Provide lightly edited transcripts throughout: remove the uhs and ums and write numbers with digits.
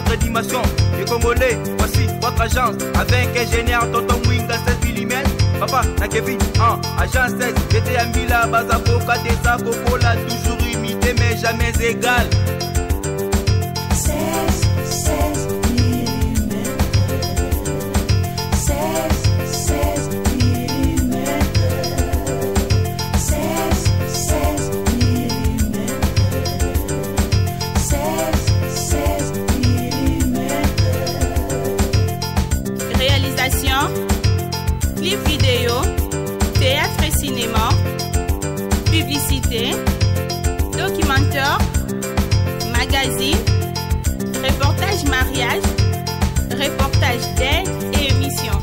Votre dimension, les Congolais, voici votre agence. Avec ingénieur Tonton Mwinga 16 mm. Papa, na Kevin, en agence 16. J'étais à Mila, Bazaboka, Deza, Coca, toujours imité, mais jamais égal. 16, 16 mm. 16, 16 mm. 16, 16 mm. 16, 16 mm. Réalisation, clip vidéo, théâtre et cinéma, publicité, documentaire, magazine, reportage mariage, reportage d'aide et émission.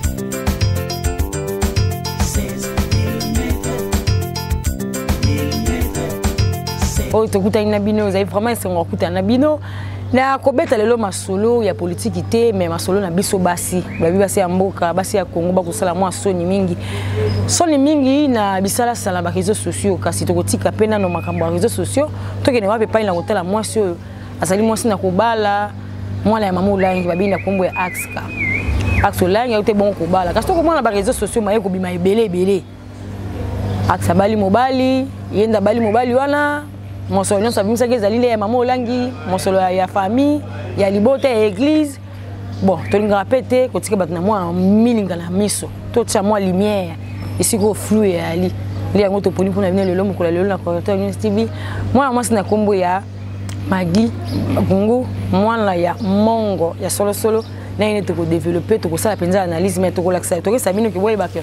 16 mm. Oyo tokutani na bino, ezali vraiment esengo kokutana na bino. Na kobeta lelo masolo ya politiki te, mais masolo na biso basi, babi basi ya mboka, basi ya Congo bakosala mwa soni mingi, soni mingi na bisalasala ba réseaux sociaux. Kasi tokotika pe nano makambo ya réseaux sociaux, tokende wapi? Epai na kotala mwasi oyo azali mwasi na kobala, mwana ya mama Olangi, babi na kombo ya Axka, Axe Olangi auti bongo kobala. Kasi tokomona ba réseaux sociaux maye kobima ebele ebele. Axe abali mobali, ye nde abali mobali wana, mosolo nyonso abimisaki ezali nde ya mama Olangi, mosolo ya famille, ya libota, ya église. Bon, tolingaka mpe te kotika bato na mwa milinga na miso, totia mwa lumière esika oyo flou eyali. Nde yango toponi mpona bino lelo, mokolo ya lelo na Correcteur News TV, mwana mwasi na nkombo ya Magi Gungu, mwana ya mongo ya solosolo. Na ye nde tokodévelopper, tokosala mpenza analyse, mais tokolakisa, tokesa bino ke boyebaka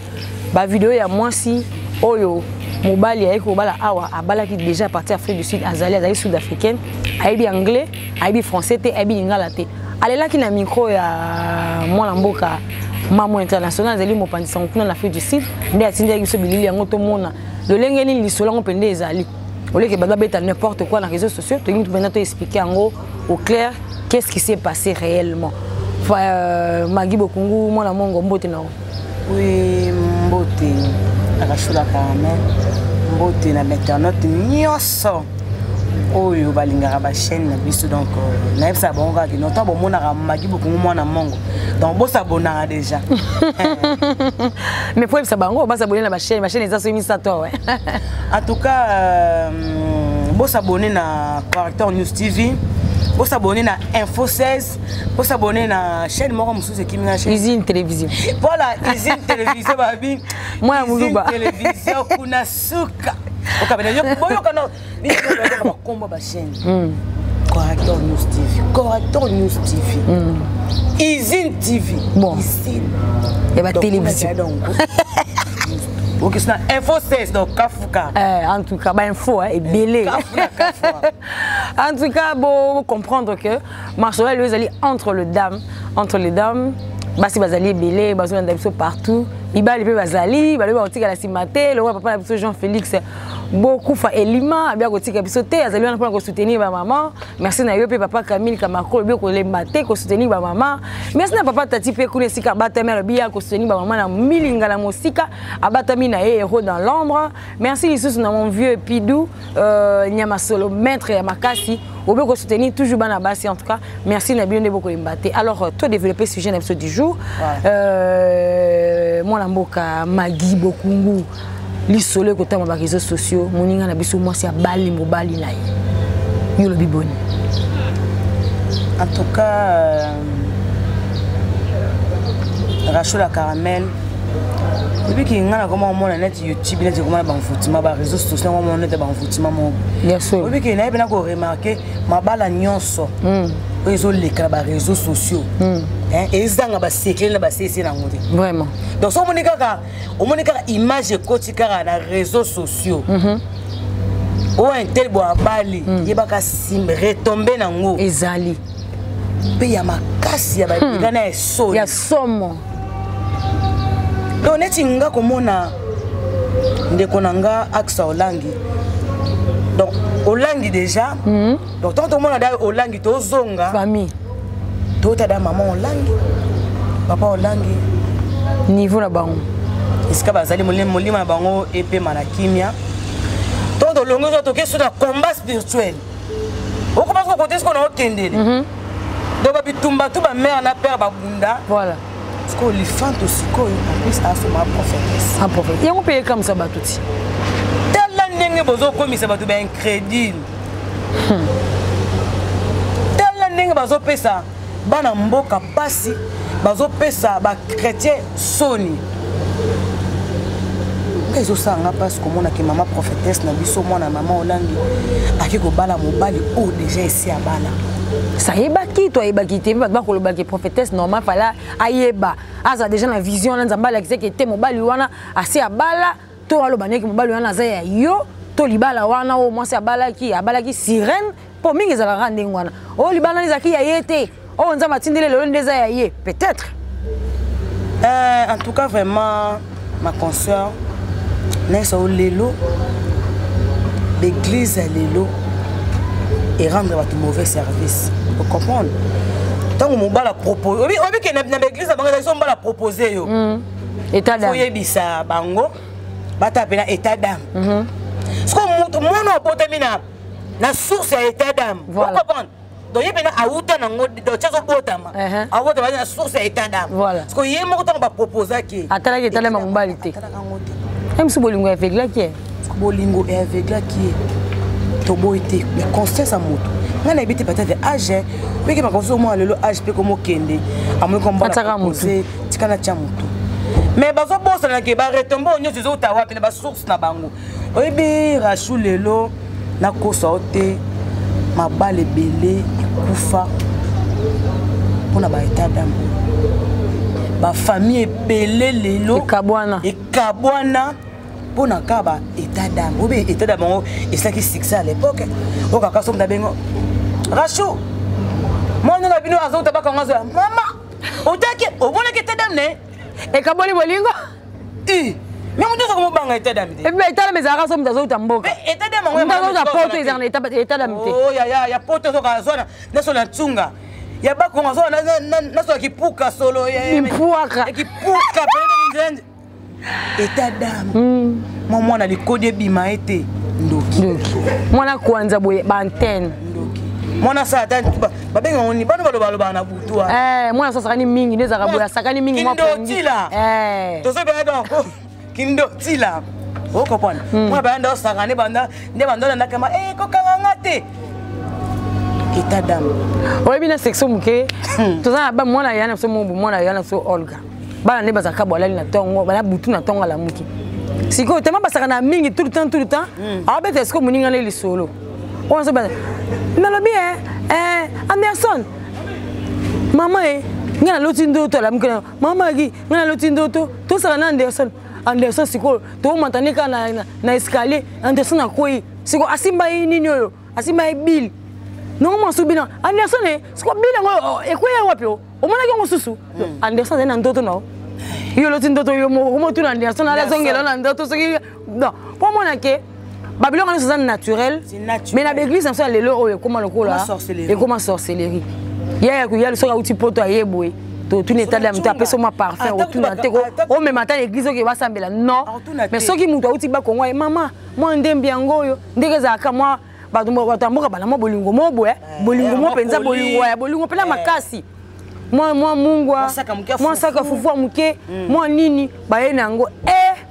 bavideo ya mwasi oyo mobali ayeki kobala awa, abalaki déjà à partir Afrique du Sud, azali sud africaine, ayebi anglais, ayebi français te, ayebi lingala te. Alelaki na micro ya mwana mboka Mamo International, azali mopanzi sango kuna na Afrique du Sud, nde atindaki biso bilili yango. Tomona lolenge nini lisolo yango mpenza ezali. Oleke bato babeta n'importe quoi na réseaux sociaux, tolingi mpenza toexpliquer yango au clair, qu'est-ce qui s'est passé réellement. Magi Bokungu, mwana mongo, mbote na yo. Oui, mbote Rachula Caramel, mbote na bainternaute nyonso oyo balingaka bachaîne na biso. Donc nayebisaka bango kaka kino ntango bomonaka Magi Bokungu, mwana mongo, donc bosabonaka déjà. Mais po yebisa bango basabonner na bachaîne, bachaîne eza soki misato awa. En tout cas, bosabonner na Correcteur News TV, bosabonner na Info 16, bosabonner na chaîne moko mosusu ekimi na chaîne. Usine Télévision. Voilà, Usine Télévision, babi. Mwana Moluba. Télévision kuna suka okabena boyoka na bino bakombo bachaîne: Correcteur News TV, Correcteur News TV, Usine TV. Bon. Usine ya batélévision. Ok, na Info 16, donc kafuka. En tout cas bainfo ebele. En tout cas, bo comprendre que masolo lelo ezali entre le dame, entre les dames. Basi bazali ebele, bazolanda biso partout, mibali mpe bazali, balobi bakotikala nsima te. Lokola papa na biso Jean Félix Bokufa Elima abia kotika biso te, azali wana mpona kosoutenir bamama. Merci na yo mpe papa Camille Kamako, olobi kolemba te kosoutenir bamama. Merci na papa Tati mpe kuna esika abatami, alobi ya kosoutenir bamama na milinga na mosika abatami na ye, héros dans l'ombre. Merci lisusu na mon vieux Pidou Nyama Solo, maître ya makasi, obe kosoutenir toujours bana basi. En tout cas, merci na bino nde bokolemba te. Alors, to développer sujet na biso du jour. Mwana mboka Magi Bokungu, lisolo ekotama ba réseaux sociaux, moninga na biso mwasi abali mobali na ye, yo lobi boni? En tout cas, Rachel Caramel, ebiki nga na koma omona neti YouTube, neti komona bamfutima ba réseaux sociaux, yango omona neti bamfutima moko. Bien sûr. Oyebiki nayebi na koremarquer mabala nyonso oyo ezoleka na baréseaux sociaux, ezanga basekele na basese nango te. Vraiment. Donc so omoni kaka image ekoti kaka na réseaux sociaux oyo un tel bo abali, yebaka sim retombe nango ezali mpe ya makasi ya babika na esoni. Ya somo. Donc neti nga komona ndeko na nga Axa Olangi, donc Olangi déjà, donc ntango tomona da Olangi, tozonga famille. Tota da mama Olangi, papa Olangi. Niveau na bango. Esika bazali, molimo na bango epema na kimia. To tolongi, so toke so na combat spirituel, okoma soko kote siko na okendele. Donc babitumba tu bamare na père babunda. Voilà. Sikoyo lifanto sikoyo en plus asoma prophétesse. Un prophète yango mpe ekamwisa bato ti. Tala ndenge bozokomisa bato baincrédule. Tala ndenge bazopesa bana mboka mpasi, bazopesa bachrétien soni. Nga ezosala nga mpasi komona ke mama prophétesse na biso, mwana mama Olangi, ake kobala mobali oyo déjà esi abala. Sayebaki to ayebaki te, mpe bato bakolobaki prophétesse normal fala ayeba, aza déjà na vision wana, Nzambe alakisaki ete mobali wana asi abala, to aloba ndenge mobali wana aza ya yo, to libala wana oyo mwasi abalaki, abalaki sirène, mpo mingi ezalaka ndenge wana, oyo libala wana ezalaki ya ye te, oyo Nzambe atindeli lelo nde eza ya ye peut-être. En tout cas vraiment, ma consoeur, nayesa o lelo l'église ya lelo erendre bato mauvais service. Ocomprendre, ntango mobali apropose, oyebi ke na baeglise na bango ezali so mobali apropose yo, État d'âme. Oyebisa bango bata mpena état d'âme. Siko moto mwana abotami na source ya état d'âme. Ocomprendre, donc ye mpena awuta nango, donc ti azobotama, awutama na source ya état d'âme. Siko ye moko ntango baproposaki, Atalaki état d'âme ya mobali te. Atalaka yango te. Ye mosu bolingo aveuglaki ye. Bolingo eaveuglaki ye, toboyi te, mais conscience ya moto, ngai nayebi te, peut-être âge peke makambo so omona lelo, âge mpe komokende, amoni Atiaka motu. kombona tika na tia motu, mais bazobosana ke baretombe oyo nyonso ezouta wapi? Na basource na bango. Oyebi Rachu, lelo nakosa o te, mabala ebele ekufa mpona baétat d'âme, bafamille ebele lelo Ekabwana. Ekabwana mpona kaka ba état d'âme. Obe état d'âme yango esalaki succès à l'époque, oyo kaka so moto abengo Rachu, mwana na bino azouta bakango, azoya mama otaki omonaki état d'âme ne. Ekaboli bolingo. I mais moto nyonso komobanga état d'âme te. Epi état d'âme ezalaka so moto azouta mboka. Mais état d'âme yango Moto azouta poto ezalaka na état d'âme te. Oh, ya poto ozoka azwa naso na ntunga ya bakongo, azwa naso ya kipuka solo Mimpwaka. Ya kipuka pene état d'âme, mwa mwana likodi ebima ye te, ndoki. Ndoki, mwana kwanza boye baantenne. Ndoki, mwana asala ata babenga ngo ni bano balobalobaka na butu wana. Eh, mwana so asakani mingi nde ezalaka boye, asakani mingi mwa pongi. Kindotila. Tozobenga donc kindotila, okopona mwana baya osaka nde banda nde banda olandakama kokanga nga te, état d'âme. Oyebi, na section moke toza na ba mwana ya na biso mobu, mwana ya na biso Olga, bana nde bazalaka bo alali na ntongo, bana butu na ntongo alamuki sikoyo tema basaka na mingi tout le temps, tout le temps aobeta sikoyo moninga na lisolo oyo so nalobi Anderson, mama e ngai naloti ndoto, alamuki na mama aki ngai naloti ndoto tosala na Anderson. Anderson sikoyo toomata ne kaka na escalier, Anderson akwei, sikoyo asimba ye nini oyo, asimba ye bile nongo mwasu bina Anderson e sikoyo bile yango ekweya wapi? O omonaki yango susu, Anderson azali na ndoto na yo, oloti ndoto yo moko, komotuna Anderson ala azongela na ndoto soki non, mpo omona ke babiloko nyonso eza naturel. C'est naturel. Mais na baeglise na biso ya lelo oyo ekóma lokola Ekoma sorcellerie. Ekóma sorcellerie. Ya ya soki auti poto aye boye, totuni état d'âme te, apesi mwa parfum, otuna te, omema ata na église oyo basambela, non. Otuna te. Mais soki moto auti Bakongo aye, mama mwa ndembi yango oyo ndenge ezalaka, mwa bato ya mboka bana mwa bolingo mo boye, bolingo mo mpenza, bolingo ya bolingo mpena makasi, mwa mungwa, Mwa saka moke ya mwa saka fufu. fufu ya moke, mwa nini baye na yango e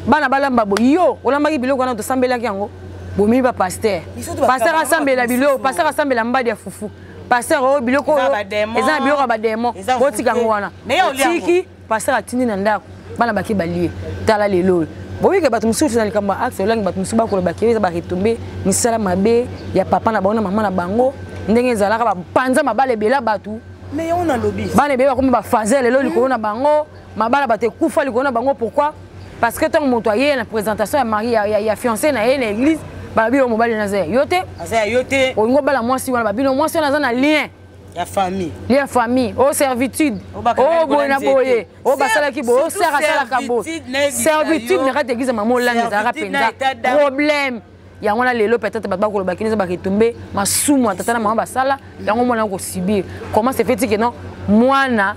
bana balamba boye, yo olambaki biloko wana, tosambelaki yango, bomimi bapasteur. Biso to Pasteur bakabaka asambela bato biloko, mosusu. Pasteur asambela mbadi ya fufu, pasteur oyo biloko Eza oyo badémon. eza na biloko ya badémon. Eza Botika yango fufu. wana. Mais ye olia yango. Otiki pasteur atindi na ndako, bana bake balie. Tala lelo oyo boyike bato mosusu na likambo ya axe olangi, bato mosusu bakoloba ke eza baretombe misala mabe ya papa na bango na mama na bango, ndenge ezalaka bapanza mabala ebele bato. Mais yango nalobi. Bana ebele bakomi bafaze lelo likolo na bango, mabala bato ekufa likolo na bango. Pourquoi? Parce que ntango moto aye na présentation ya mari ya fiancé na ye na église, balobi yo mobali naza ya yo te. Aza ya yo te. Olingi obala mwasi wana, babino mwasi wana aza na lien ya famille. Lien ya famille o servitude. Oyo bakangaki O boye na likolo ya boye nzete. oyo basalaki boye o Surtout sere asalaka boye. servitude nayebisa Servitude yo. na kati ya église ya mama Olangi ezalaka Servitude na mpenza état d'âme. problème. Yango wana lelo peut-être bato bakolobaki eza baretombe masumu ya tata na mama basala yango, mwana kosubir. Comment se fait-il que non, mwana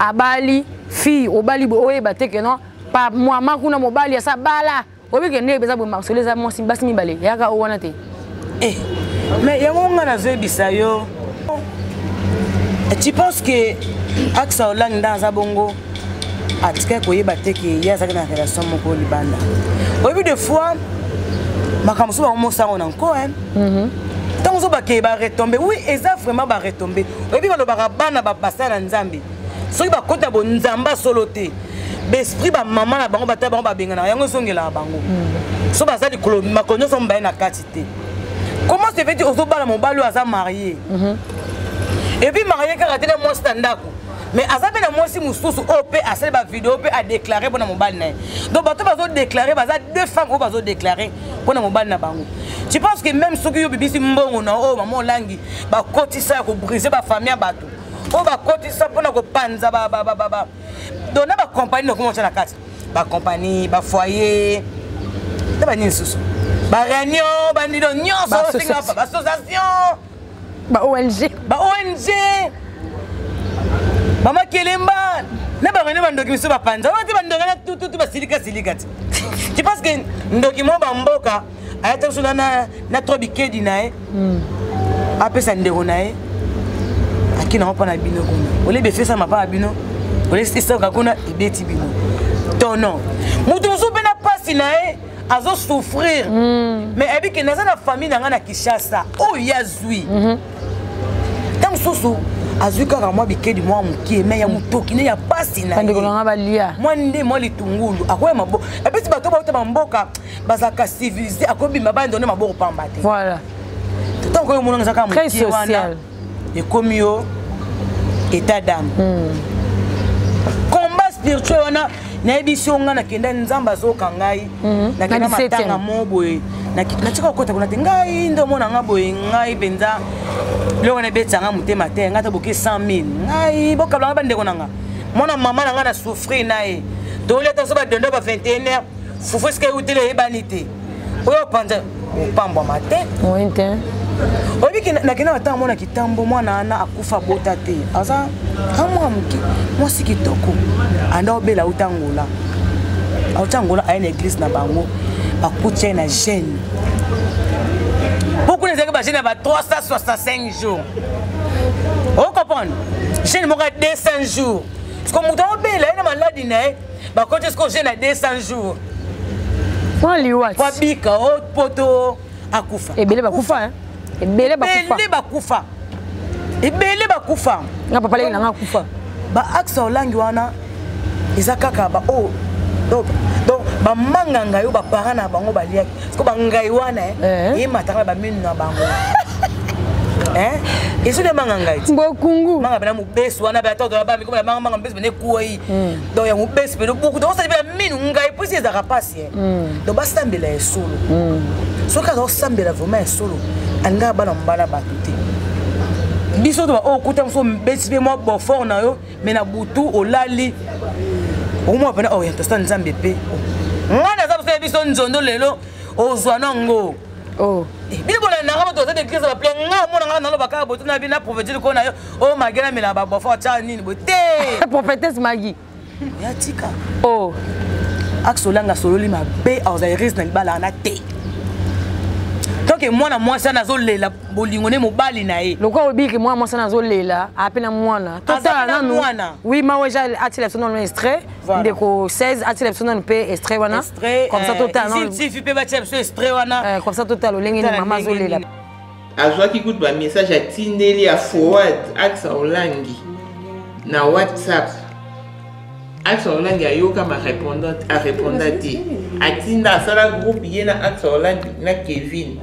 abali fille, obali boye, oyeba te ke non, pa mama kuna mobali asa bala, oyebi ke nde eza boye, masolo eza mwasi basi mibale yaka o wana te. Eh, mais yango nga nazoyebisa yo. Tu penses que Axa Olangi nda aza bongo atikaki koyeba te ke ye azalaki na relation moko libanda? Oyebi, des fois makambo mosusu bango mosango na nko ntango ozo bakeye baretombées. Oui, eza vraiment baretombées. Oyebi, balobaka bana basala na Nzambe, soki bakota bonzambe solo te, baesprit bamama na bango, bata bango babenganaka yango, ezongelaka bango. So baza likolo, makolo nyonso mobaye na kati te. Comment se fait ozobala mobali oyo aza marié, et puis marié kaka te na mwasi na ndako, mais aza mpe na mwasi mosusu oyo mpe asali bavideo mpe adéclaré mpona mobali na ye? Donc bato bazodéclaré, baza deux femmes oyo bazodéclaré mpona mobali na bango. Tu penses que même soki yo bibisi mbongo na oyo mama Olangi bakotisa ya kobrise bafamille ya bato, oyo bakotisa mpona kopanza, donc na bacompagnie nakoma otya na kati bacompagnie, bafoyer na banini lisusu, baréunion, banino nyonso, baassociation, ba ONG, ba ONG, bamakelemba na baréunion, bandoki miso bapanza oyo te, bandoki na tututu basilika silika te. Tu penses que ndoki mo bamboka ayata biso na tro bikedi na ye, apesa ndeko na ye, aki nango mpa na bino kuna, olebi efesama mpa na bino, olesisaka kuna, ebeti bino tono. Moto mosusu mpe na mpasi na ye azosouffrir, mais ayebi ke naza na famille na ngai na Kinshasa oyo ye azwi. Ntango mosusu azwi kaka mwa bikedi mwa mokie, me ya motoki ne ya pasi na bandeko nanga balia. Mwa nde mwa litungulu akoya maboko epesi. Bato bauta bamboka bazalaka civilisé, akobima bandone maboko pamba te. Voilà. Ntango oyo omonanga eza kaka mokie wana, ekomi yo état d'âme, combat spirituel wana. Nayebi so nga nakenda, Nzambe azoka ngai. Nakenda matanga mo boye, natika kokota kuna te. Ngai nde omona nga boye, ngai mpenza biloko wana ebetisa motema te. Ngai ta boke 100 000, ngai bokablanga bandeko na nga. Mwana mama na ngai na souffrir na ye, tolia ta so badendo ba 21 heure, fufu esika euteli eyebani te. Oyo opanza opambwama te. Oyebi, nakenda matanga mwana kitambo, mwana wana akufa bota te, aza amwa moke, mwasi kitoko, anda obela, auta Ngola, auta Ngola, aye na église na bango, bakuti ye na jeûne. Mpo kuna ezalaki bajeûne ya ba 365 jours, ocomprendre, jeûne moko ya 200 jours. Parce que moto aobela ye na maladi na ye, bakoti siko jeûne ya 200 jours. Mpona liwa. Po abika o poto akufa. Ebele bakufa, ebele bakufa. Ebele bakufa, ebele bakufa. Nga papa leki nanga akufa. Baaxe Olangi wana eza kaka ba oyo donc bamanga ngai oyo baparent na bango baliaki, parceque bangai wana eyemataka na baminu na bango, ezoli manga ngai. Bokungu. Manga pena mobesu wana, ata otola bami komona manga, manga mobesu pene ekwei, donc ya mobesu pene buku, donc osali pena minu ngai posi ezalaka pasi. Donc basambela ya solo. Soki aza kosambela vraiment ya solo, alingaka bana mobala bato te. Biso to baoyo okuta moso obeti mpe mwa bofort na yo, me na butu olali, okomona pena orientation ya Nzambe. Mpe ngai naza kosala biso nzondo lelo ozwa nango. Bino bolandanga, bato baza d'église baple nga omona nga naloba kaka boto na bino na prophétie liko na yo oyo magi namela babofort atya nini boye te. Prophétesse Magi. Ya tika. Oh. Axe Olanga asololi mabe, azala risque na libala wana te. Tant mwana mwasi wana azolela bolingo nde mobali na ye. Lokola obiki mwana mwasi wana azolela ape na mwana, totala nanu. Oui, maweja atiela biso nanu extrait. Ndeko 16 atiela biso nanu mpe extrait wana, comme ça totala nanu mpe batia biso extrait wana. Comme ça totala lolenge nini mama azolela. Azwaki kutu bamessage atindeli ya forward Axa Olangi na WhatsApp. Axa Olangi ayokama, areponda te. Atinda, asala groupe ye na Axa Olangi na Kevin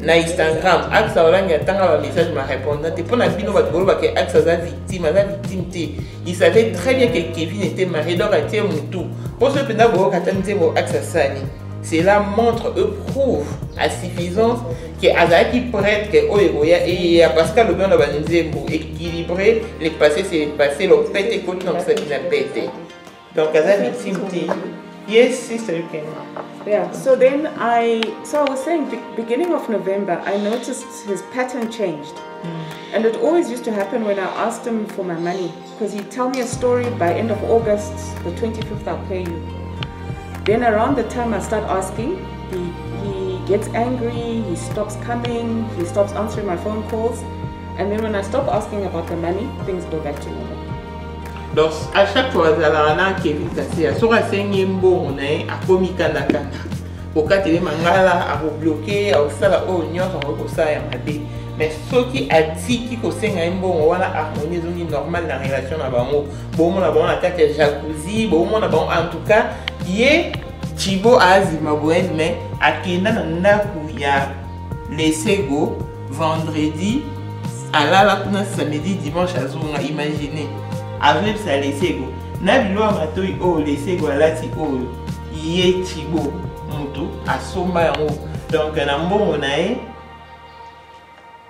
na Instagram. Axa Olangi atanga bamessage, ma répondant te. Mpo na bino bato bolobaka Axa aza victime, aza victime te. Il savait très bien que Kevin était marié, donc atie motu mpo soki mpenza boyoka ata nzembo Axa asali, cela montre et prouve à suffisance que azalaki prête ke oyo ekoya eyeya, parce que alobi wana banzembo équilibré: le passé, c'est le passé, lopete ekoti na mosapi na pete. Donc aza victime te. Yes, sister, you can. Yeah, so then so I was saying, beginning of November, I noticed his pattern changed. And it always used to happen when I asked him for my money, because he'd tell me a story: by end of August, the 25th, I'll pay you. Then around the time I start asking, he gets angry, he stops coming, he stops answering my phone calls. And then when I stop asking about the money, things go back to normal. Donc à chaque fois azalaka na Kevin Kaseya, soki asengi ye mbongo na ye akomi kandakanda, kokatele mangala, akobloke, akosala oyo nyonso akoki kosala ya mabe. Mais soki atiki kosenga ye mbongo wana, harmonie ezongi normal na relation na bango. Bomona bango na kati ya jacuzzi, bomona bango. En tout cas ye Chibo azimbabwéenne, mais akenda na ndako ya Lesego vendredi, alala kuna samedi, dimanche azonga. Imagine, azoyebisa Lesego na biloko ya matoi oyo Lesego alati, oyo ye Chibo moto asomba yango. Donc na mbongo na ye,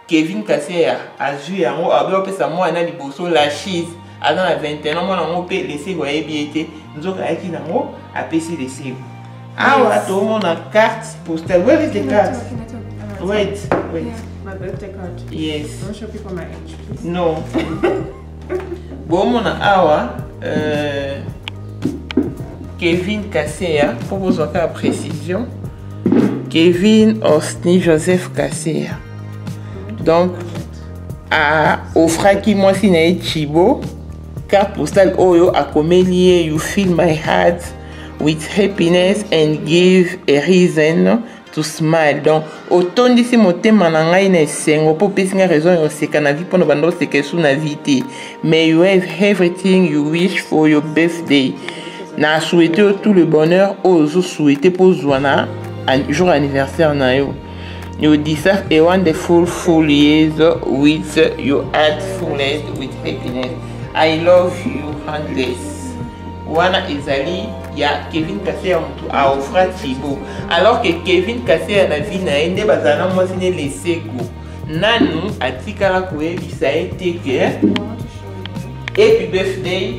Kevin Kaseya azwi yango, abe opesa mwana liboso Lachise, aza na 21. Mwana yango mpe Lesego ayebi ye te, nzoka ayaki nango, apesi Lesego. Awa tomona carte postale. Where is the card? Wait, wait. My birthday card. Yes. Don't show people my age, please. No, bomona awa Kevin Kaseya, mpo bozwa kaka précision, Kevin Osni Joseph Kaseya. Donc aofraki mwasi na ye Chibo carte postale oyo, akomeli ye: "You fill my heart with happiness and give a reason to smile." Donc otondisi motema na ngai na esengo mpo opesi ngai raison ya oseka na vie, mpona banda oseka esu na vie te. "May you have everything you wish for your birthday." Na souhaite yo tout le bonheur oyo ozosouhaite mpo ozwa na jour anniversaire na yo. "You deserve a wonderful full years with your heart full with happiness. I love you endless." Wana ezali ya Kevin Kaseya, motu aofra Chibo. Alors que Kevin Kaseya na vie na ye nde bazala na mwasi ne Lesego, nanu atikala koyebisa ye te ke happy birthday,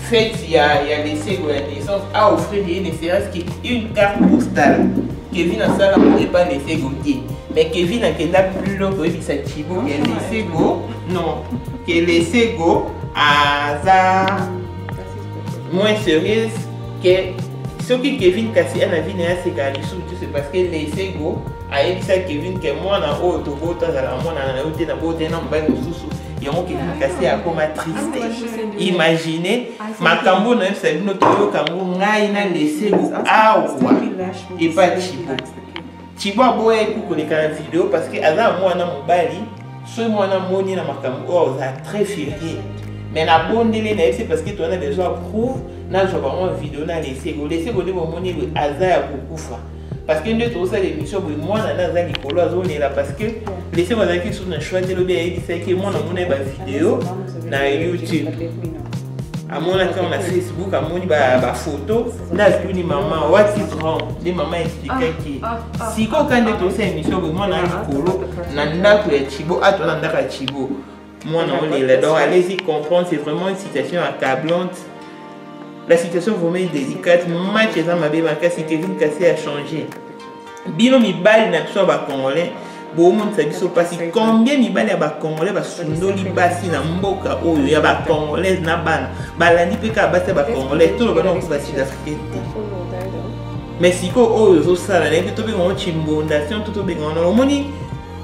fête ya Lesego ya naissance, aoffrir ye ne serait-ce qu'une carte postale. Kevin asala ngo epa Lesego te, mais Kevin akenda plus loin koyebisa Chibo ke Lesego, non, ke Lesego aza moins sérieuse, ke soki Kevin kasi ana vie na ye asekaka lisusu te, c'est parce que Lesego ayebisa Kevin ke mwana oyo tobota azalaka mwana na yo te, na bota na mobali mosusu. Yango Kevin kasi akoma triste. Imagine makambo nayebisa bino, toyoka yango ngai na Lesego awa epa Chibo. Chibo aboya eku koleka na video parce que aza na mwana mobali. Soki mwana moni na makambo oyo, aza très furieux. Mais nabondeli, nayebisi, parce que towana besoin preuve, nazwa bango video na Lesego. Lesego nde bomoni boye aza ya kokufa, parce que nde tozosala émission boye, mwana nde aza likolo azolela, parce que Lesego azalaki susu na choix te. Lobi ayebisaki mwana, mona ye bavideo na YouTube, amonaki yango na Facebook, amoni bafoto nde atuni mama: "What is wrong?" Nde mama expliquaki. Sikoyo ka nde tozosala émission boye, mwana likolo na ndako ya Chibo, ato na ndako ya Chibo, mwana olela. Donc allez-y comprendre, c'est vraiment une situation accablante. La situation vraiment est délicate, match eza mabe makasi. Kevin Kasi a changé. Bino mibali na biso ya bacongolais, bomonisa biso mpasi. Combien mibali ya bacongolais basundoli basi na mboka oyo ya bacongolaise na bana, balandi mpe kaka basi ya bacongolais? Toloba nango mpo basud-africain te. Mais sikoyo oyo ozosala, nayebi tobenga ngo chimbondation to tobenga ngo, omoni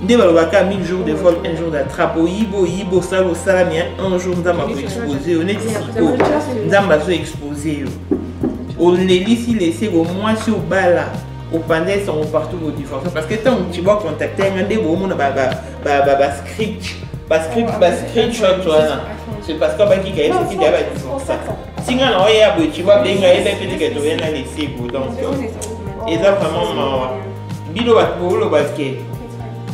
nde balobaka 1000 jours de vol, un jour d'attrape. Oyiba, oyiba, osala, osala, mais un jour Nzambe akoexpose yo. Neti sikoyo Nzambe azoexpose yo, olelisi Lesego, mwasi obala, opanda esango partout, bodivorce. Parce que ntango Chibo contacte nga, nde boomona bascript, bascript, bascreenshot wana, c'est parce que bakika ye soki deya badivorce. Ntinga na oyo ya boye, Chibo abenga ye mpe teke toye na Lesego. Donc eza vraiment mawa. Bino bato booloba ke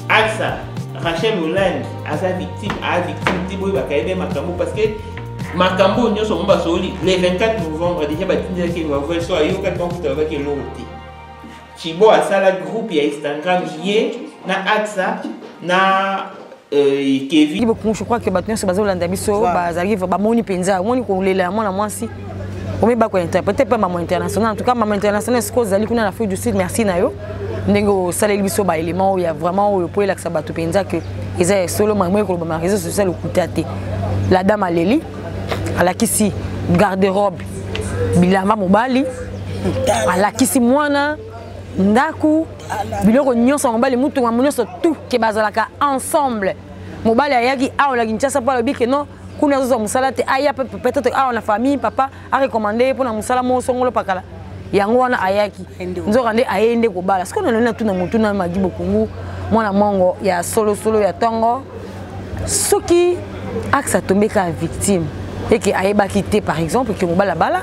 Aksa Rachel Olangi aza victime, aa victime te. Boyebaka ye be makambo, parce que makambo oyo nyonso mo basoli le 24 novembre déjà, batindelaki bavoice so ayokaki bankuta, babaki eloko te. Chibo asala groupe ya Instagram, ye na Aksa na Kevin. Beaucoup, je crois que bato nyonso bazolanda biso bazalaki bamoni mpenza, omoni kolela ya mwana mwasi, omeba kointerprete mpe mama international. En tout cas, mama international, sikoyo ozali kuna na Afrique du Sud, merci na yo ndenge osaleli biso baélément oyo ya vraiment oyo po elakisa bato mpenza ke eza ya solo. Makambo ekoloba na réseau social, lokuta te. La dame aleli, alakisi garde-robe, bilamba mobali, alakisi mwana, ndako, biloko nyonso ya mobali, mutuka nyonso, tout ke bazalaka ensemble. Mobali ayaki awa na Kinshasa mpo alobi ke non, kuna azozwa mosala te, aya peut-être awa na famille, papa arecommande ye mpona mosala moko songolo pakala. Yango wana ayaki, nzoka nde aye nde kobala. Sikoyo naloni natuna motuna Magi Bokungu, mwana mongo ya solosolo ya ntongo, soki axe atombe kaka victime eke ayebaki te, par exemple ke mobali abala,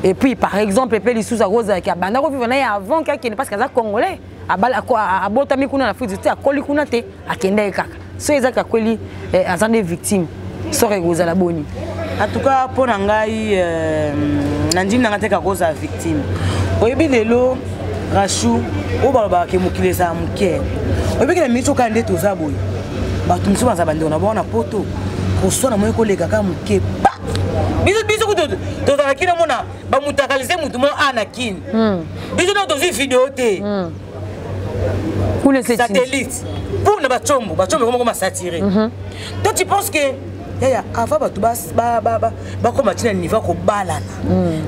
et puis par exemple mpe lisusu akozalaki abanda kovivre na ye avant ke akende, parce que aza Congolais, abotami kuna na Afrique te, akoli kuna te, akenda ye kaka. So ezaki akweli, aza nde victime, soki ekozala boni? En tout cas, mpo na ngai, nandimi na ngai te kakozala victime. Oyebi, lelo Rachu, oyo balobaka ke mokili ezala moke, oyebiki na miniti okala nde toza boye, bato mosusu baza bandeko na bango na Poto, koswana moi koleka kaka moke pa biso. Biso kutu tozalaki namona bamutakalize motu moko a na Kini. Biso nao tozwi video te. Satellite pour na bacombo, bacombo ekoma koma saturé. Toi, tu penses que yaya, avant bato bakoma ntina niveau ya kobalana,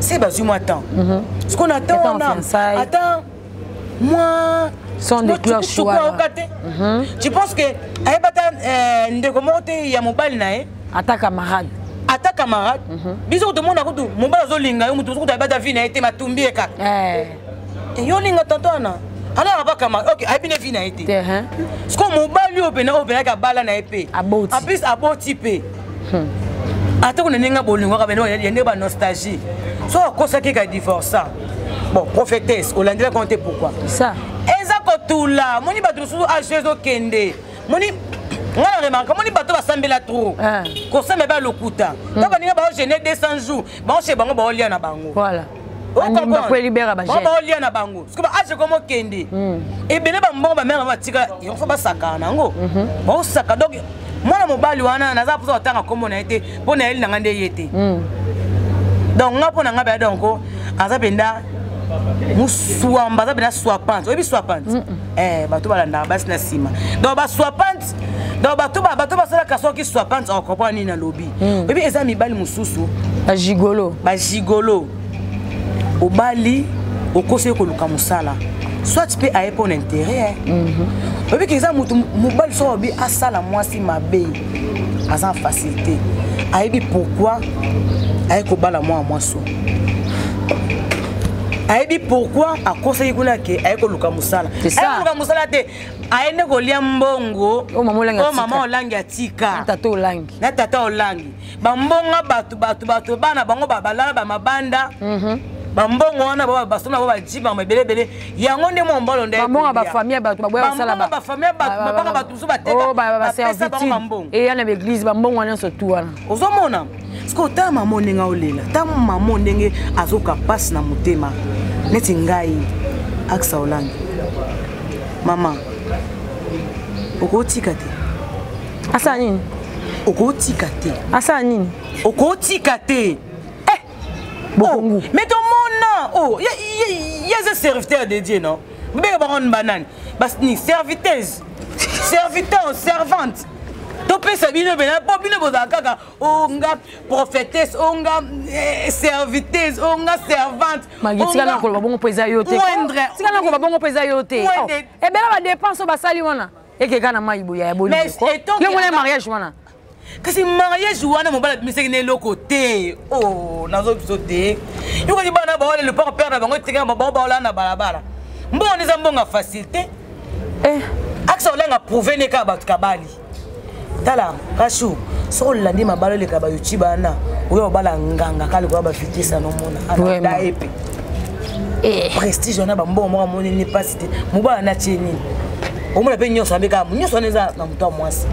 se bazwi mwa temps, ce qu'on attend wana, ata mwa son de cloche wana. Oka te, tu penses que ayeba ata ndeko moko te ya mobali na ye? Ata camarade. Ata camarade. Biso tomona kutu mobali azolinga yo, motu mosuku ayeba ata vie na ye te, matumbi ye kaka. Yo olinga tanto wana, alaka ba camarade, ok, ayebi ne vie na ye te. Siko mobali oyo pena, oyo penaki abala na ye mpe, en plus aboti mpe, ata kuna ndenge bolingo kaka ya ndenge banostalgie, so akosaki ka divorça. Bon, prophétesse, olandela kongo te. Pourquoi? Ça eza kotula. Moni bato mosusu age ezokende, moni nga na remarque, moni bato basambela trop, kosambela balokuta to baninga baogene 200 jours, baoshe bango, baolia na bango. Voilà. Baolia na bango. Soki baage komo okende ebele, bambongo bamere bango batika yango, fo basakana na yango, baosaka. Donc mwana mobali wana, naza mposa kotanga nkombo na ye te, mpo na yeli na nga nde ye te. Donc nga, mpo na nga baya, donc aza mpenza muswamba, aza mpenza swapante. Oyebi swapante? Bato balandaka basi na nsima, donc baswapante. Donc bato basalaka soki swapante, ocomprendre nini nalobi. Oyebi, eza mibali mosusu bagigolo. Bagigolo. Obali, okosi ye koluka mosala, soit mpe aye mpo na intérêt. Oyebi ke eza motu mobali, soki obi asala mwasi mabe, aza facilité, ayebi pourquoi aye kobala mwana mwasi, ayebi pourquoi akosaki kuna ke aye koluka mosala. Aye koluka mosala te, aye nde kolia mbongo oyo mama Olangi atika. Tata Olangi. Na tata Olangi, bambonga bato bato bato bana bango balala bamabanda, bambongo wana basomba bango bajibanga ebelebele. Yango nde mwa mbalo nde bambongo bafamille ya bato baboya kosala. Bafamille ya bato, babanga bato mosusu bateka, bapesa bango bambongo. Eya na baeglise, bambongo wana nyonso tu wana. Ozomona parceke otala mama ndenge aolela, ta mama ndenge azoka mpasi na motema. Neti ngai Aksa Olangi, mama, okotika te. Asala nini? Okotika te. Asala nini? Okotika te. Bokongu. Oh, mais tomona, oh, ye aza serviteur de Dieu, non? Bobeka bango banani, ni serviteuse, serviteur, servante. Topesa bino pena mpo bino bozala kaka o nga prophétesse, o nga serviteuse, o nga servante. Magi, tika na koloba bongo mpo eza yo te. Tika na koloba bongo mpo eza yo te. Ebele badepense oyo basali wana ekeka na mai boya ya bolingo. Yo mona mariage wana. Kasi mariage wana, mobali abimisaki na eloko te. O nazo biso te, yokaki bana baola lopango, pere na bango etikaka bango, baola na balabala. Mbongo wana eza mbongo ya facilité. Akisa Olanga prouve ne kaka bato kabali. Tala Kashu, soki olandi mabala oleka bayoutube wana, oyo obala nganga kaka likoya bavitese anomona anada epe prestige wana, bambongo moko amonini mpasi te. Mobala natie nini? Omona mpe nyonso abe kaka nyonso wana eza na moto ya mwasi.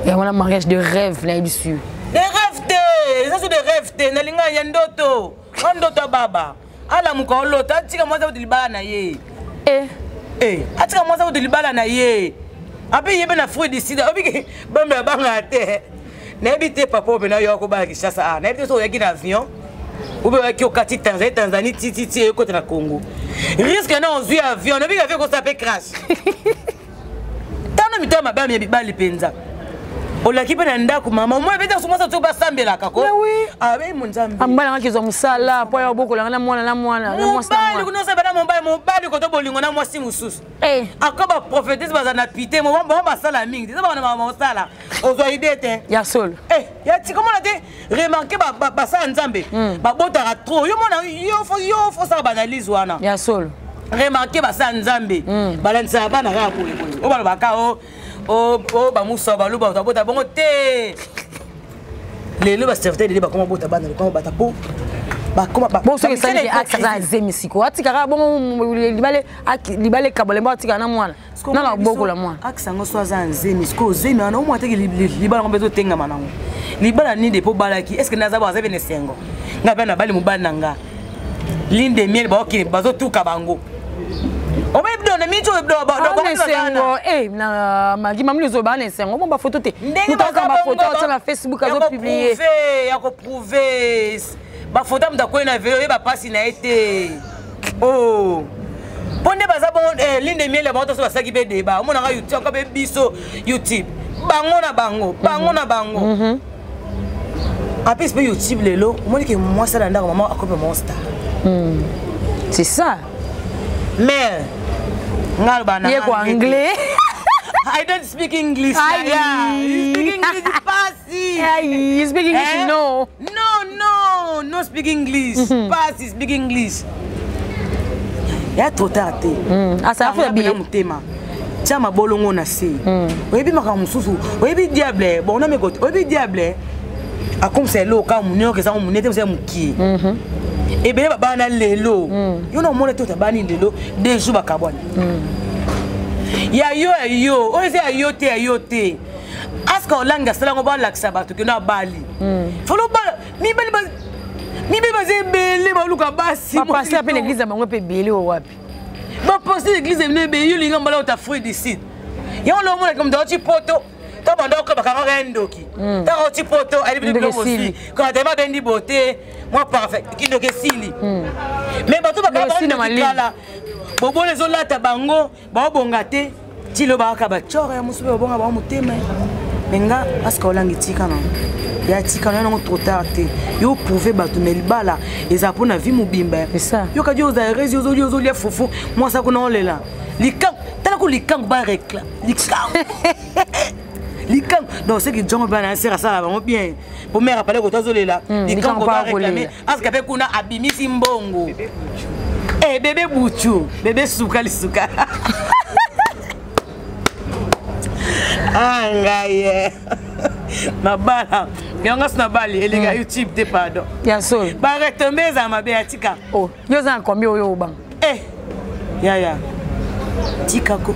Ya wana mariage de rêve, nayebi su. De rêve te, eza so de rêve te. Nalinga ya ndoto o ndoto ya baba, alamuka olota, atika mwasi akuti libala na ye. Atika mwasi akuti libala na ye, ape ye mpe na fruit du sida. Obiki bambe abangaka te. Nayebi te, papa oyo mpena yo akobala Kinshasa, a nayebi te so oyaki na avion obe oyaki okati Tanzanie, Tanzanie tititi eyokota na Congo, risque na ozwi avion. Nayebi avion ekosala mpe crash. Tano mitema mabe ya mibali mpenza. Olaki mpe na ndako, mama omoi beta mwasi to basambelaka ko. Abe ah, monzambe. Ambala ngaki zwa mosala po ya obokolanga na mwana na mwana na mwasi na mwana. Mobali kuna osambela mobali, mobali koto bolingo na mwasi mosusu. Eh. Ako ba prophétesse baza na pite, mo bango basala mingi. Eza bana mama osala. Ozwa idée te. Ya solo. Eh, ya tika mona te remarquer ba basala Nzambe. Babotaka trop. Yo mona yo fo yo fo sala ba analyse wana. Ya solo. Remarquer basala Nzambe. Balandisaka bana kaka boye boye. Oyo balobaka o o bamusa baluba babota bongo te. Lelo ba serviteur lelo bakoma bota bana bakoma bata po bakoma bon soki esali ke aza azemi sikoyo atikaka bongo libale libale ekabola mbo atikaka na mwana na na bokola mwana. Axe yango so aza nzemi sikoyo zemi wana omwa teke libala yango mpe ezotengama nango libala nini depo obalaki est ce que naza bo aza mpe na esengo ngai mpe nabali mobali na nga lune de miel baokende bazotuka bango esengo na magi mamili ozoba na esengo mo bafoto te moto aza bafoto atia na Facebook, azopublie ya koprouve bafoto ya moto akwei na velo oyeba mpasi na ye te. Oh, mpo nde baza bongo lune de miel ya bango toso basalaki mpe deba omonaka YouTube aka mpe biso YouTube bango na bango bango na bango. Apesi mpe YouTube lelo omoni ke mwasi ala ndako mama akomi monster. C'est ça. Mare nga aloba na ye ko anglais. I don't speak English. Aïe. Yeah. You speak English, pasi. Aïe, you speak English? Eh? No. No, no, no speak English. Pasi speak English. Ya trop tard te. Asala futa billet billet. Motema. Tia mabolongo na se. Oyebi makambo mosusu, oyebi diable, bon na meko, oyebi diable. Akomisa eloko kaka monene oyo ezango monene te, mosa mokie. Ebele babana lelo. Yo na omona te otabani lelo, 2 jours bakabwani. Ya yo ya yo, oyo eza ya yo te, ya yo te. Aska olangi asala yango balakisa bato keno abali. Falo bala mibali mibali baza ebele baluka basi. Bapasteur mpe na église na bango mpe ebele oyo wapi? Bapasteur église ebele ebele yo olinga mbala ota fruit du sud. Yango lo omonaka moto auti poto to banda okoba kanga kaka ndoki. Ntango auti poto ayebi Ndoki biloko esili. osi kaka tema abendi beauté mwa parfait kindoki esili. Mais bato bakaka Ndoki esili na bango ndoki malili. kala bobolo ezolata bango baobonga te ti lo bakaka bacore ya mosusu mpe babonga bango motema. Me nga aska olangi tika na ya tika na yango trop tard te yo prouve bato me libala eza mpona vie mobimba. C'est ça. Yo kadi oza heureuse ozolia ozolia fufu mwasi akuna olela likangu tala ko likangu baréclame likangu likangu donc soki jongo mpe na sere asala bango bien po mare apale koto azolela likangu likangu baréclame bakolela. Aska mpe kuna abimisi mbongo. Eh, bébé buchu bébé suka lisuka ah ngai ye nabala yango so nabali eleka YouTube te, pardon. Ya solo. Baretombe ezala mabe ya tika. Oh, yo oza na combien oyo obanga? Eh, yaya tikako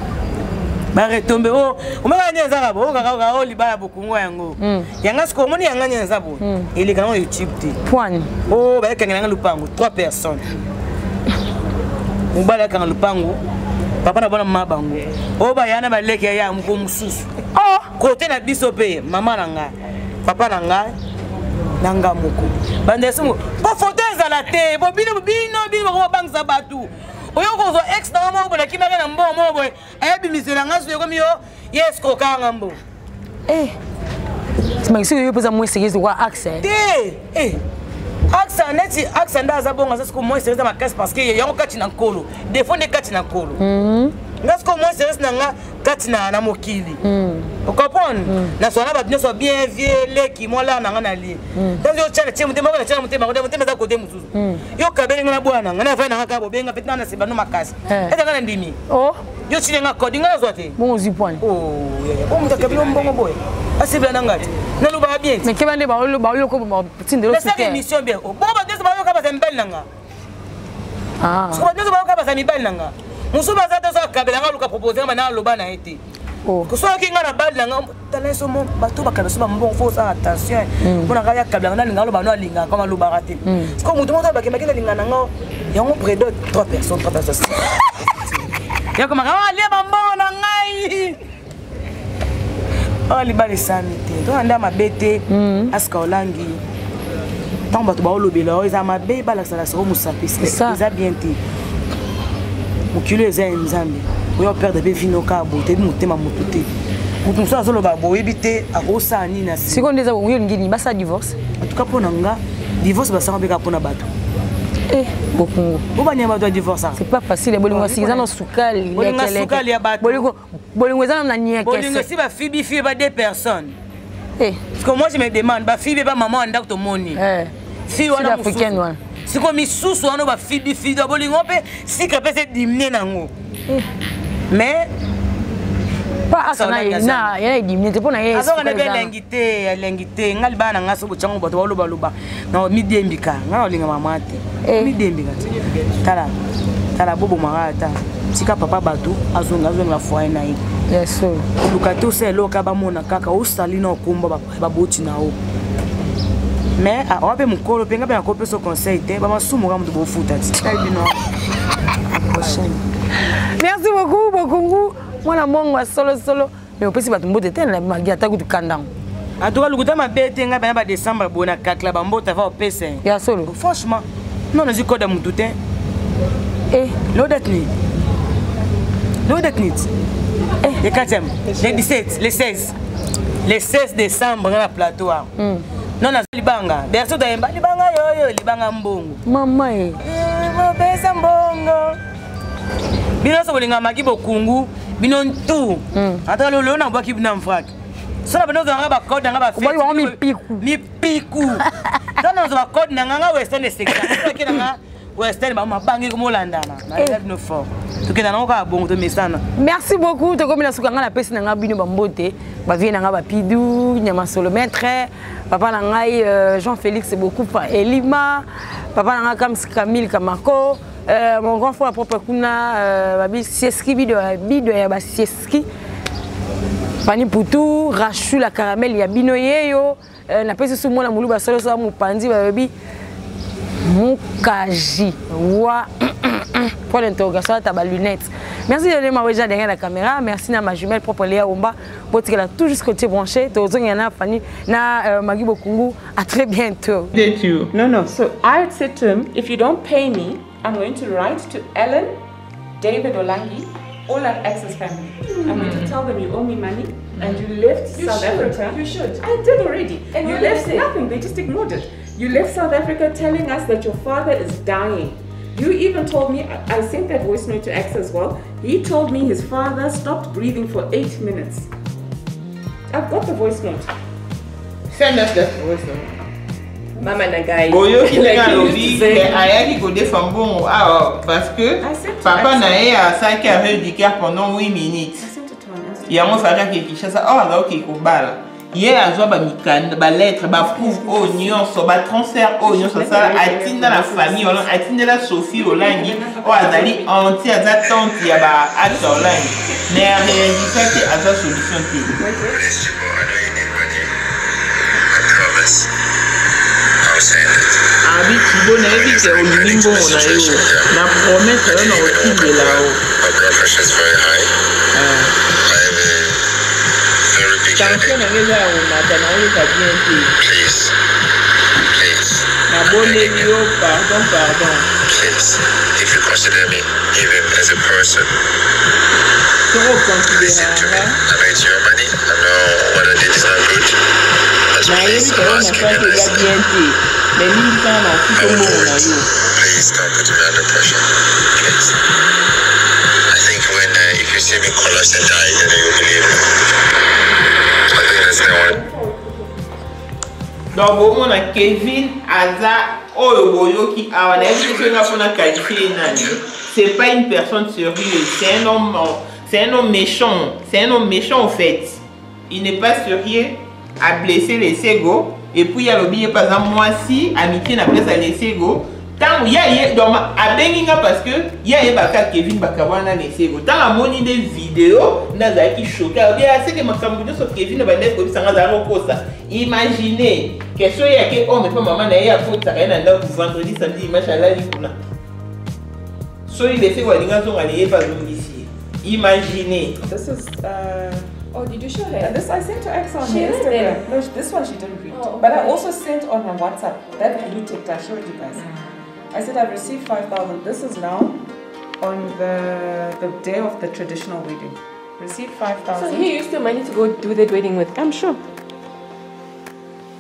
baretombe o omaka nde ezaka bo okaka o libala bokungo yango yanga siko omoni yanga nde eza bo eleka nango YouTube te. Poine. O bayekangela nga lupango trois personnes, mobali akanga lupango, papa na bana mama bango oyo baya na baleki ya moko mosusu. Oh. Kote na biso mpe mama na ngai, papa na ngai na nga moko bandesi mpo foto ezala te bo bino bino bino bako babangisa bato oyo kozwa ex nanga moko boye nakimaki na mbongo moko boye ayebimisela nga so ekomi yo ye escrokanga mbo. Eh. Soki yo mpenza moins sérieuse kwa axe. Te eh. Axa neti axa nde aza bongo aza siko moins sérieuse makasi parce que yango kati na nkolo defo nde kati na nkolo nga siko moins sérieuse na nga kati na mokili ocomprendre nazwa na bato nyonso bien vie leki mwala na nga na lie ntango yo tyana tie motema na tyana motema kote motema eza kote mosusu yo kabeli nga na bwana na nga na vai na nga kaka bobenga mpe tina na sebano makasi Eh. ete nga na ndimi Oh, yo tine nga kodi nga nazwa te. Bongo ozwi poine. Oh, yaya. Moto akabeli yo mbongo boye asebela na nga te nalobaka bien te. Mais keba nde baoloko batindelo. Nasala émission bien. Bongo bato nyonso bayoka baza mibali na nga. Ah. Soko bato nyonso bayoka baza mibali na nga mosusu baza te so akabela nga aluka propose nga bana aloba na ye te. Oh. Soki nga na bali na nga tala so mo bato bakabela so bambongo fo osala attention mpona nga yakabela nga nalinga aloba no alingaka kama alobaka te siko moto moko abakembaki nalinga na nga yango prédo trois personnes trois personnes yakomaka alia bambongo na ngai oyo libala esami te tona nde ya mabe te. Aska olangi ntango bato baolobela oyo eza mabe balakisa o mosapi ça. Eza bien te mokili oyo eza ya Nzambe oyo operdre mpe vino kaka boye toyebi motema motu te. Moto mosusu azoloba boyebi te akosala nini na sikoyo nde eza yo olingi nini basala divorce? En tout cas mpo na nga, divorce basanga mpe kaka mpo na bato. Eh, bokungu bobania bato ya divorce. C'est pas facile. Bolingo siki eza na sukali. Bolingo sukali ya bato. Bolingo eza na niekese. Bolingo si bafibi fille ba deux personnes. Eh. Parce que moi je me demande, bafibi ba mama ya ndako tomoni. Eh. Fille wana africaine wana. Sikoyo misusu wana bafibi fille bolingo mpe sikre mpe se dimine nango. Eh. Mais pa asa na ye na ye edimine te mpo na ye. Azoka na elengi te, elengi te. Ngai libala na ngai so botyango bato balobaloba na midiembika, ngai naolinga mama te. Eh. Midiembika te. Tala tala, bobomaka ata tika papa bato azonga, azongela foyer na ye. Yes. Oluka te osala eloko bamona kaka osali na okomba baboti na yo, mais awa mpe mokolo mpe ngai mpe nakopesa conseil te. Bamasumu kaka moto bofuta ti tali bino prochaine. Merci beaucoup, bokungu mwana mbongo ya solosolo, mais opesi bato mbote te na magi ata kutu kandango. En tout cas lokuta mabe te. Ngai bana badécembre boye na kakla bambote ava opesa. Ya solo. Franchement non, nazwi code ya motu te. Eh. Lelo date nini? Lelo date nini? Le 4e, le 17, le 16, le 16 décembre, nga na plateau awa. Non, naza libanga berso toyemba libanga yoyo libanga mbongo. Mama e. Mopesa mbongo. Bino nyonso bolinga maki bokungu bino ntu. Ata lelo nabwaki bino mfrake so na bino ozwanga bacode nanga. Obwaki bango mipiku. Mipiku so nazwa bacode na nganga western esekake nanga western bamabangi komolandana naeza bino fort, tokenda nango kaka bongo, tomesana. Merci beaucoup. Tokomi na suka. Ngai napesi na ngai bino bambote, bavie na ngai bapidu nyama solo, maître papa na ngai Jean Félix Bokufa Elima, papa na ngai Kams Camille Kamako, mon grand frère propre kuna, babi sieski bido bido ya basieski Fani Putu Rachu la caramel ya bino yeyo. Napesi su mwana moluba solo solo mopanzi balobi mukaji wa point d'interrogation ata ba lunettes. Merci de Maweja derrière la caméra. Merci na ma jumelle propre Léa Omba. Botikela toujours côté branché. Tozongi na Fanny na Magui Bokungu. À très bientôt. Did you? No. So I had said to him, if you don't pay me, I'm going to write to Ellen, David Olangi, all our Access family. I'm going to tell them you owe me money and you left You South should. Africa. You should. I did already. And you what did left they say? nothing. They just ignored it. You left South Africa telling us that your father is dying. You even told me, I sent that voice note to Ax as well. He told me his father stopped breathing for 8 minutes. I've got the voice note. Send us that voice note. Mama na ngai. Boyoki ndenge alobi ke ayaki kodefa mbongo awa parce que papa na ye asalaki arrêt du cœur pendant 8 minutes. I sent it to on Instagram. Yango efalaki Kinshasa or azalaki kobala ye azwa bamikanda, balettre, bapreuve oyo nyonso, batransfert oyo nyonso asala, atinda na famille Olangi, atindela Sophie Olangi oyo azali anti aza tante ya baacte Olangi, mais aréagisa te, aza solution te. Please, Chico, I know you need money. I promise. I'll send it. Abi Chibo, nayebi ke olingi mbongo na yo, na promesse yo na otindela yo. My blood pressure is very high. I have a very big Tension headache. na ngai eza ya komata, naoyoka bien te. Please, please, Nabondeli yo, pardon, pardon. Please, if you consider me even as a person, Soko listen to me. oconsidéranga. I know it's your money. I know what I did is not good. But Nayebi please, ke I'm oyo asking you nasalaki eza nicely. bien te, mais limbisanga na I ofuta will do mbongo na it. yo. Please don't put me under pressure. Please. I think when if you see me collapse and die, then you will believe me. I think that's the one. Donc bomona Kevin aza oyo boyoki awa, nayebi te soki nga mpona qualifier nani. C'est pas une personne sérieuse, c'est un homme méchant, c'est un homme méchant. En fait, il n'est pas sérieux, a blessé Lesego et puis alobi ye mpe aza mwasi, amitié na place ya Lesego. Ntango ye aye, donc abengi nga parce que ye ayebaka Kevin bakabwana Lesego. Ntango amoni nde video nde azalaki choqué, alobi aseke makambo nyonso Kevin abandaki koyebisanga azalaki kokosa. Imagine question ye yake homme mpe mama na ye akotisaka ye na ndako vendredi, samedi, dimanche, alali kuna. Soki Lesego alingi azonga, ye mpe azongisi ye. Imagine. This is Oh, did you show her? Yeah, this I sent to Axa on She her read Instagram. them. No, this one she didn't read. Oh, But I okay. also sent on her WhatsApp. That blue ticked, I showed you guys. I said I've received 5,000. This is now on the day of the traditional wedding. Received 5,000. So he used the money to go do that wedding with. I'm sure.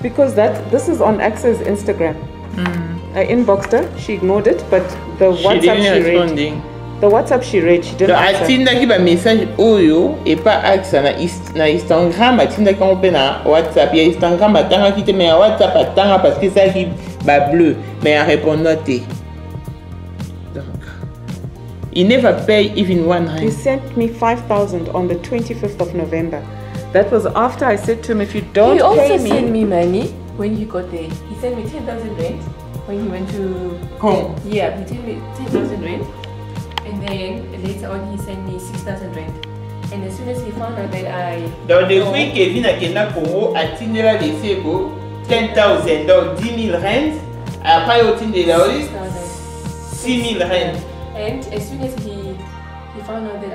Because that this is on Axa's Instagram. I inboxed her, she ignored it, but the She WhatsApp didn't she read. responding. The WhatsApp she read, she didn't Donc answer. atindaki bamessage oyo epa axa na, na Instagram, atindaki yango mpe na WhatsApp. Ya Instagram atangaki te, mais ya WhatsApp atanga parce que esalaki bableu, mais arépondant te. Donc he never pay even one He rand. sent me 5,000 on the 25th of November. That was after I said to him, if you don't He also pay me, sent me money when he got there. He sent me 10,000 rand when he went to. Home. Yeah, he sent me 10,000 rand. And then later on, he sent me 6,000 rand. And as soon as he found out that I. Donc depuis Kevin akenda Congo, atindela Lesego 10,000, donc 10 000 rand. Après otindela oyo 6,000. 6 000 rand. And as soon as he found out that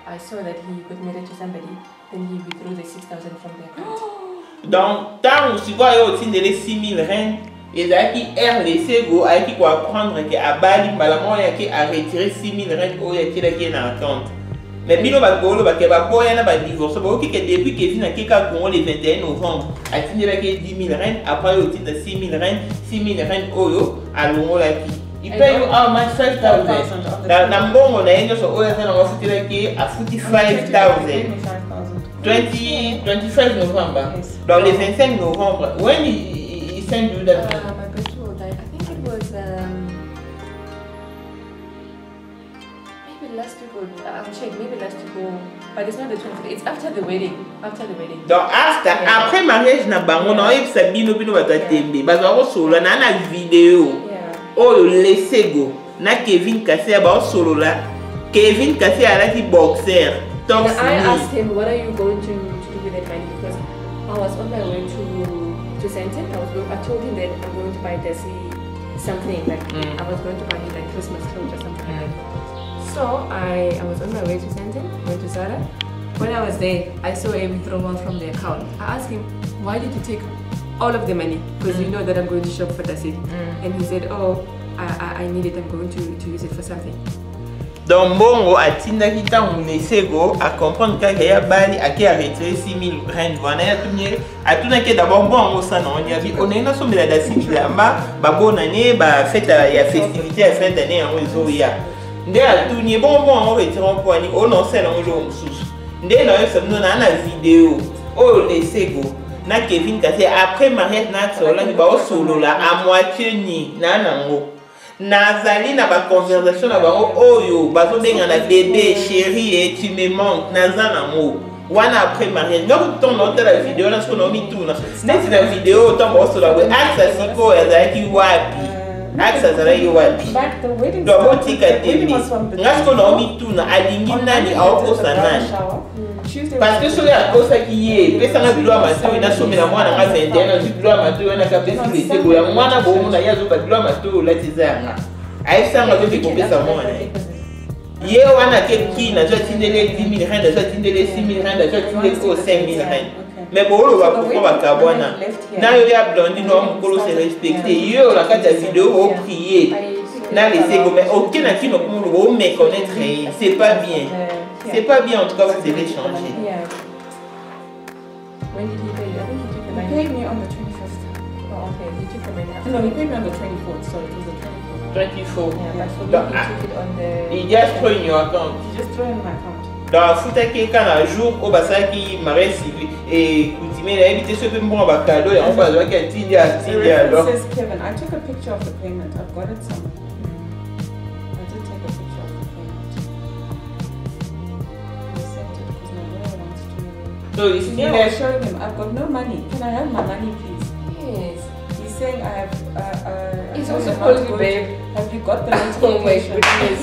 I saw that he got married to somebody, then he withdrew the 6,000 from the account. Donc ntango sikoyo aye otindele 6 000 rand, ezalaki aire Lesego ayaki koapprendre ke abali, mbala moko yake aretire 6 000 rand oyo atielaki ye na account. Mais bino bato bolobake baboya na badivorce, boyoki ke depuis Kevin akeka Congo le 21 novembre, atindelaki ye 10 000 rand. Après oyo otinda 6 000 rand, 6 000 rand oyo alongolaki. He pay you how much? 5,000. Na mbongo na ye nyonso oyo aza nango, afutelaki ye, afuti 5,000. 20, 25 november. Yes. Donc le 25 novembre, when he send you that money? My battery will die. I think it was maybe last week or I'll check. Maybe last week or, but it's not the 25th. It's after the wedding. After the wedding. Donc after Yeah. après mariage na bango, na oyebisa bino, bino bato ya tembe bazwa kosolola na video oyo Lesego na Kevin Kaseya baosolola. Kevin Kaseya alati boxer And torse I nu. asked him, "What are you going to do with that money?" Because I was on my way to Sandton. I told him that I'm going to buy Desi something, like I was going to buy him like Christmas clothes or something like that. So I was on my way to Sandton, went to Zara. When I was there, I saw a withdrawal from the account. I asked him, "Why did you take all of the money? Because you know that I'm going to shop for Desi." And he said, "Oh, I need it. I'm going to use it for something." Donc mbongo atindaki ntango Lesego acomprendre kaka ya bali, ake aretire 6000 rand wana. Ye atuni, atunaki d'abord mbongo osala nango yabi onenge nasombela Dasi bilamba babonane, bafête ya festivité ya fin d'année yango ezoya. Nde atuni ye bongo mbongo yango retire mpo ani oyo naosala yango eloko mosusu. Nde nayebisa bino naa na video oyo Lesego na Kevin Kase après mariage na Axa Olangi baosolola à moitié ni naa nango. Nazali na baconversation na bango oyo bazobengana bébé, chéri e tu me manques. Naza nango wana après mariage. Nga ntango naotala video wana, siko naomituna neti na video ntango baosola boye, Axa sikoyo azalaki wapi? Axa azalaki wapi? Donc botika tembe. Nga sikoyo naomituna, alingi nani, aokosa nani? Parce que soki akosaki ye, epesanga bilo ya matoi nasomela mwana nga 21, nazwi bilo ya matoi wana kapesi Lesego ya mwana. Bomona ye azoba bilo ya matoi olati eza yanga, ayebisanga azoki kopesa mwana ye. Ye wana ake kina, azwi atindeli 10 000 rand, azwi atindeli 6 000 rand, azwi atindeli oyo 5 000 rand. Mais booloba pourquoi bakabwana na yo ya Blandine wa mokolo se respecte yo na kati ya video oprie na Lesego, mais oke na kino kumoloba oméconnaître ye. C'est pas bien, c'est pas bien. En tout cas, vous devez changer. Yeah. When did he pay you? I think he took the He money. paid me on the 25th. Oh, okay. He took the money after. No, he paid me on the 24th. Sorry, it was the 24th. 24. Yeah, but for me, Donc, he ah, took it on the. He just throw in your account. He just threw in my account. Donc afutaki eka na jour oyo basalaki mariage civil e coutumier. Nayebi te soki mpe mbongo bakado yango mpo azwaki, atindi The atindi reference alors. says Kevin. I took a picture of the payment. I've got it somewhere. I did take a picture of the payment. I sent it because my lawyer wants to. So it's Yeah, I still was showing him. I've got no money. Can I have my money, please? Yes. He's saying I have. He's I also am not calling you going babe. Have you got the Oh my notification? goodness.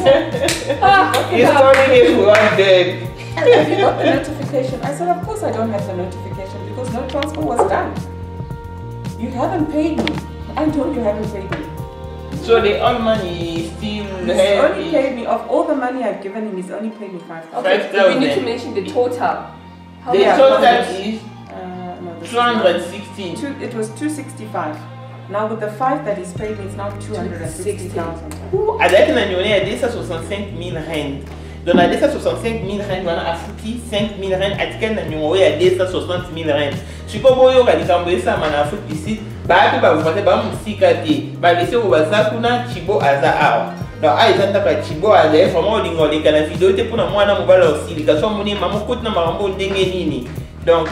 He's calling him one babe. Have you got the notification? I said, of course I don't have the notification because no transfer was done. You haven't paid me. I know you haven't paid me. So the old man is still He's only paid me, of all the money I've given him, he's only paid me 5,000. Okay, we need to 5,000. mention the total. How The much total was it? is No, this is 216. Two, it was 265. Now with the five that he's paid me, it's now 260,000. Azalaki na nyonso ya 265 000 rand. Donc na 265 000 rand wana afuti 5 000 rand, atikali na niongo oyo ya 260 000 rand. Sikoyo boyoka likambo esalama na Afrique du Sud, baya mpe bavoisin baa mosika te, balesego baza kuna, Tshibo aza awa. Donc awa eza ndako ya Tshibo, azali vraiment olinga oleka na video te mpona mwana mobali osilika so amoni mama okoti na makambo ndenge nini. Donc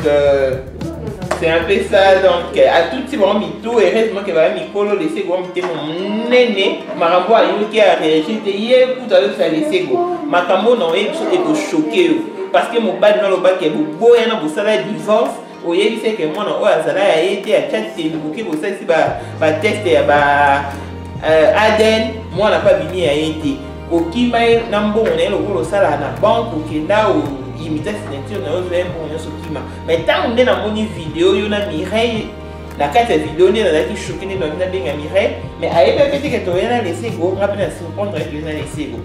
c'est un peu ça. Donc atuti bango mitu, heureusement ke baya mikolo. Lesego motema monene, makambo ayoki aréagir te. Ye kutu azobisa Lesego makambo na oyebi biso ekochoquer yo, parce que mobali no alobaki boboya na bosala divorce, oyebisi eke mwana oyo azala ya ye te, atya tembuki, bosalisi batest ya ba ADN, mwana mpe abimi ya ye te. Okima ye na mbongo na ye lokola osalaka na banque, okenda oimita signature na yo, ozwa ye mbongo nyonso, okima. Mais ntango nde namoni video yo na Mireille na kati ya video, nde nazalaki choqué, nde nabi nabenga Mireille, mais ayebaki te ke toya na Lesego. Nga mpe na surprendre ye, toya na Lesego.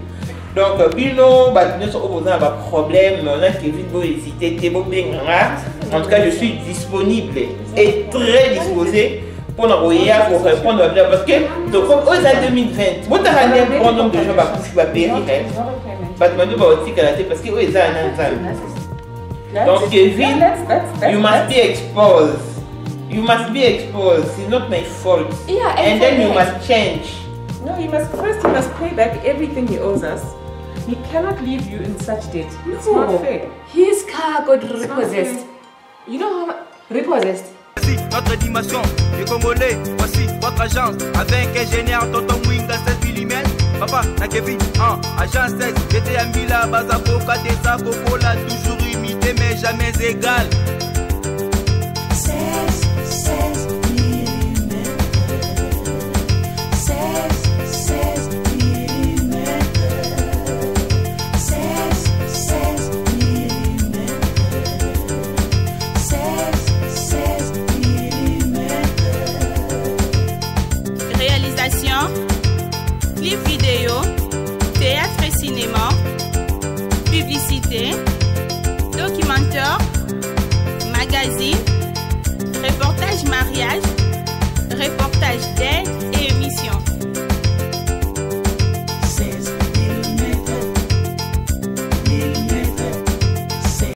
Donc bino bato nyonso oyo boza na baproblème na Kevin, bohésite te, bobenga nga. En tout cas, je suis disponible et très disposé mpona koya korépondre babino, parce que oyo eza 2020, botaka nde grand nombre de gens bakufi, bapérir, bato bando baotikala te, parce que oyo eza na Nzambe. Donc Kevin, you must be exposed, you must be exposed. It's not my fault. Yeah, and and then you for must change. No, he must first he must pay back everything he owes us. He cannot leave you in such debt. It's No. not fair. His car got not repossessed. You know how repossessed? Voici notre dimension, les Congolais, voici votre agence. Avec ingénieur Tonton Mwinga 16 mm. Papa, na Kevin, 1, agence 16, j'étais à Mbila, Bazaboka, Desa, Kokola, toujours imité mais jamais égal. 16, 16 mm. 16, 16 mm. 16, 16 mm. 16, 16 mm. Réalisation, clip vidéo, théâtre et cinéma, publicité.